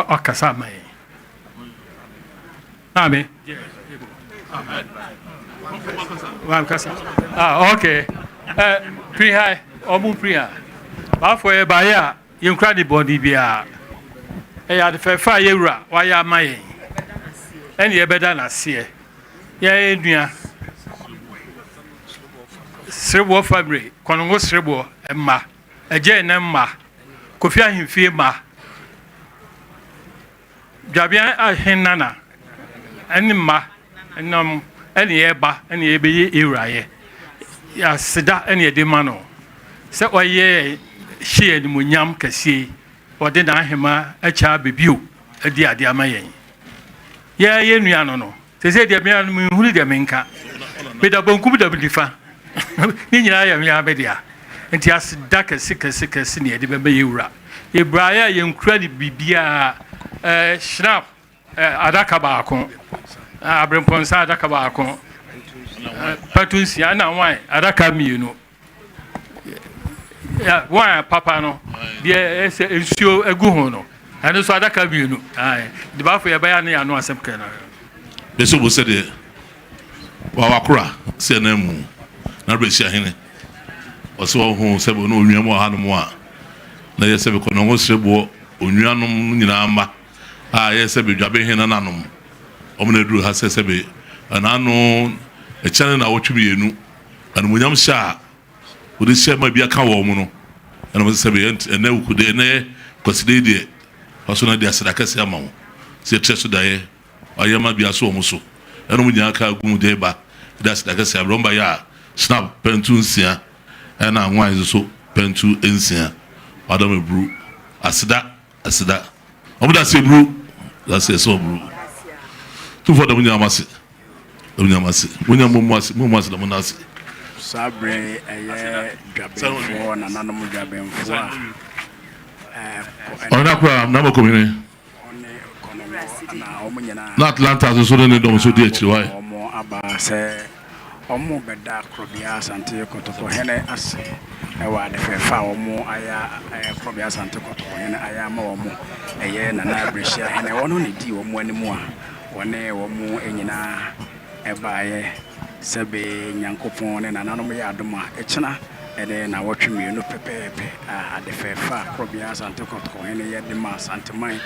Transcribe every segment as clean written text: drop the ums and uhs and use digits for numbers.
Ɔkasa ama yɛn. Maame. Maame kasa. Ah, okay. Eh, piri ha, ɔmo piri ha. Baafo yɛ baayɛ a yɛnkura ne bɔne biara. Ɛyɛ ade fɛfɛ a yɛwura wayɛ ama yɛn. Ɛne yɛbɛda n'aseɛ. Yɛn nua Sereboɔ family, Kɔnongo Sereboɔ mma, Ɛgyɛɛ ne mma, Kofi Ahemfie mma, Dwabea Ahenana ne mma nam ɛne yɛba ɛne yɛbɛyɛ ewurayɛ. Aseda ɛne yɛde ma no sɛ ɔyɛ hyɛ yɛn animuonyam kɛseɛ yi, ɔde n'ahema akyɛ abɛbio adi adeɛ ama yɛn. Yɛ yɛ nua no no. Sese deɛ mea no menhunu deɛ menka. Meda bonkum da nifa. Ne nyinaa yɛ mea me dea. Nti aseda kɛse kɛse kɛse ne yɛde bɛma yɛ wura. Yɛbraeɛ a yɛnkura ne biribiara. Eh, Schnapp eh, adaka baako. Eh, abrempɔnsa adaka baako. Eh, patu nsia na wine adaka mmienu. Wine papa no deɛ ɛsɛ nsuo agu ho no ɛno nso adaka mmienu de baafo yɛbɛyɛ ne yɛano asɛm kɛ no. Bɛsɛ obu sɛdeɛ wawakora sɛ ɛnan mu na rebɛsi ahene ɔsɛ ɔho sɛ ɔne onua mu wɔ hanom a na yɛ sɛ bɛkɔ ne ho sereboɔ onuanom nyinaa mma a yɛ sɛ bɛdwabe he nananom ɔmo na aduru ha sɛ sɛ bɛ ɛnaano ɛkyɛne na wɔtwe mmienu Animuonyam hyɛ a wɔde hyɛ ma bi aka wɔn no, ɛna wɔn sɛ sɛ ɛnɛ wukude ɛnɛ kwaside yi deɛ fa so na de aseda kɛse ama wo sɛ ɛtrɛ so daeɛ ayɛ ma bi aso wɔn so ɛna wɔn nyinaa ka agu mu de ba de aseda kɛse abrɛ wɔn ba yɛ a snap pɛntu nsia ɛna nwan nso so pɛntu nsia wadam eburu aseda aseda wɔn da ase eburu da ase ɛsɛ ɔburu tufɔ dɛm nyinaa ma se. Mo ase, mo mo ase, mo ase na mo ase. Saa berɛ yi ɛyɛ dwabenfoɔ, nananom dwabenfoɔ a Ɔhene akora na mɔkɔmhene. Ɔne kɔnɔmɔ na wɔn nyinaa. Na Atlanta nso so ne ne dɔm nso di akyiri wae. Wɔn aba sɛ wɔn bɛda Korɔbea Asante Kɔtɔkɔ hene ase ɛwɔ ade fɛɛfɛ a wɔn ayɛ Korɔbea Asante Kɔtɔkɔ hene ayɛ ama wɔn. Ɛyɛ Nana Abrɛhyia hene wɔn na di wɔn anim a Wɔne wɔn nyinaa baeɛ sɛbe Nyankopɔn ne nananom yɛ adom a, ɛkyena ne nawɔtwe mmienu pɛpɛɛpɛ a ade fɛɛfɛ a Korɔbea Asante Kɔtɔkɔhene yɛ de ma Asanteman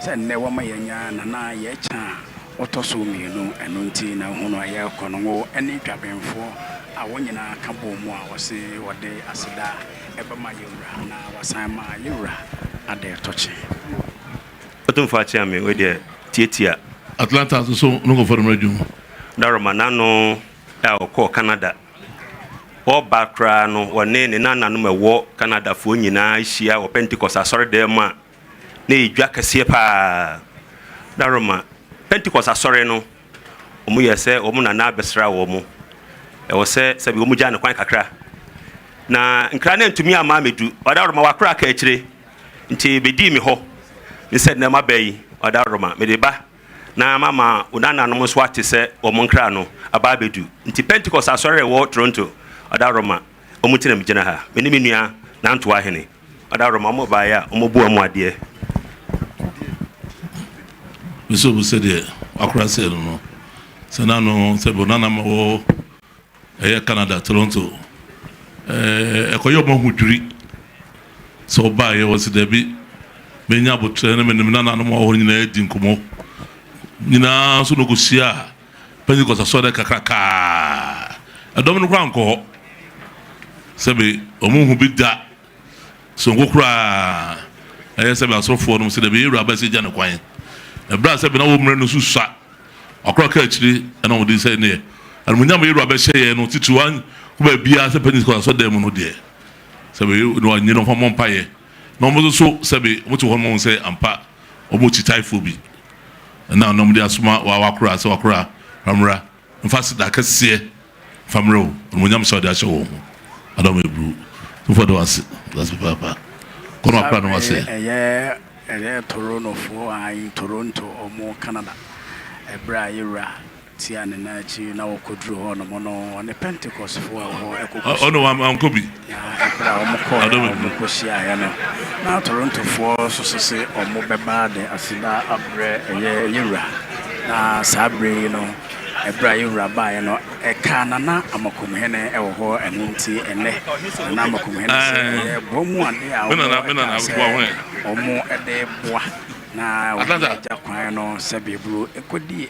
sɛ nnɛ wama yɛanya Nana Yɛkyɛ a ɔtɔ so mmienu. Ɛno nti na hunu a ɛyɛ Kɔnɔngo ne Dwabenfoɔ a wɔn nyinaa ka bɔɔ mu a wɔse wɔde aseda bɛma yɛn wura na wɔasan ma yɛn wura Adɛɛtɔkye. Otumfoɔ akyea me, wei deɛ tiatia. Atlanta nso so no nkɔfɔ no adwuma. Daroma n'ano a ɔkɔɔ Canada. Ɔreba koraa no, ɔne ne nananom a ɛwɔ Canadafoɔ nyinaa hyia wɔ Pentecost asɔredan mu a na ɛyɛ dwa kɛseɛ paa. Daroma, Pentecost asɔre no, wɔyɛ sɛ wɔn nana abɛsra wɔn. Ɛwɔ sɛ sɛbi wɔn gya no kwan kakra. Na nkra no antumi amma ammɛdu. Ɔdaroma wakora aka akyire. Nti bɛdii me hɔ ne sɛ nnɛ maba yi, ɔdaworoma, mede ba na mama wo nananom nso ate sɛ wɔn nkra no aba abɛdu. Nti Pentecost Asɔre a ɛwɔ Toronto, ɔdaworoma, wɔn nti na megyina ha. Me ne me nua Nantoa Ahene, ɔdaworoma, wɔn baeɛ a wɔboa mu adeɛ. Mesɛ obu sɛdeɛ wakora sɛ no no, sɛ nano sɛ bo nanam wɔ Ɛyɛ Canada, Toronto. Ɛɛ, ɛkɔyɛ wɔn ahodwiri sɛ ɔbaeɛ. Wɔsi dabi, menya abotrɛ ne me ne me nananom a wɔwɔ hɔ nyinaa adi nkɔmmɔ. Nyinaa nso na ɔkɔhyia Pentecost asɔre kakrakaa. Ɛdɔm no koraa nkɔ hɔ. Sɛbe wɔn hu bi da sononko koraa. Ɛyɛ sɛbe asɔfoɔ nom sɛ dabi, yɛn wura bɛsɛ gya ne kwan. Ɛberɛ a sɛbe na wɔn mmerɛ no so sua. Ɔkora kaa akyire na wɔde sɛ neɛ animuonyam a yɛwura bɛhyɛ yɛn no titiriw ankɔ baabiara sɛ Pentecost asɔredan mu no deɛ sɛbe na wɔanye no mmɔ mpaeɛ na wɔn nso so sɛbe wɔte hɔ no wɔn sɛ ampa wɔn kyitaefoɔ bi na na wɔde asoma wakora sɛ wakora mmra mfa aseda kɛseɛ mfa mmerɛ wo animuonyam sɛ ɔde ahyɛ wɔn ho adam eburu tumfoɔ da wase dase papaapa kɔ no wakora no wase. Ɛyɛ ɛyɛ Torontofoɔ ayi Toronto ɔmo Canada ɛberɛ a yɛwura. Tia ne nan akyi na wɔkɔduruu hɔ nom no, ɔne Pentekostfoɔ a ɛwɔ hɔ kɔkɔhyiaeɛ. Ɔno wankɔ bi. Na ɛberɛ a wɔkɔeɛ a wɔkɔhyiaeɛ no, na Torontofoɔ nso so se wɔbɛba de aseda abrɛ ɛyɛ yɛn Wura. Na saa berɛ yi no, ɛberɛ a yɛn Wura baeɛ no, ɛkaa Nana Amakomhene wɔ hɔ, ɛno nti ɛnnɛ Nana Amakomhene se ɛyɛ boa mu adeɛ a wɔkaa sɛ wɔde boa na wɔde agya kwan no sɛ Beburu kɔdii.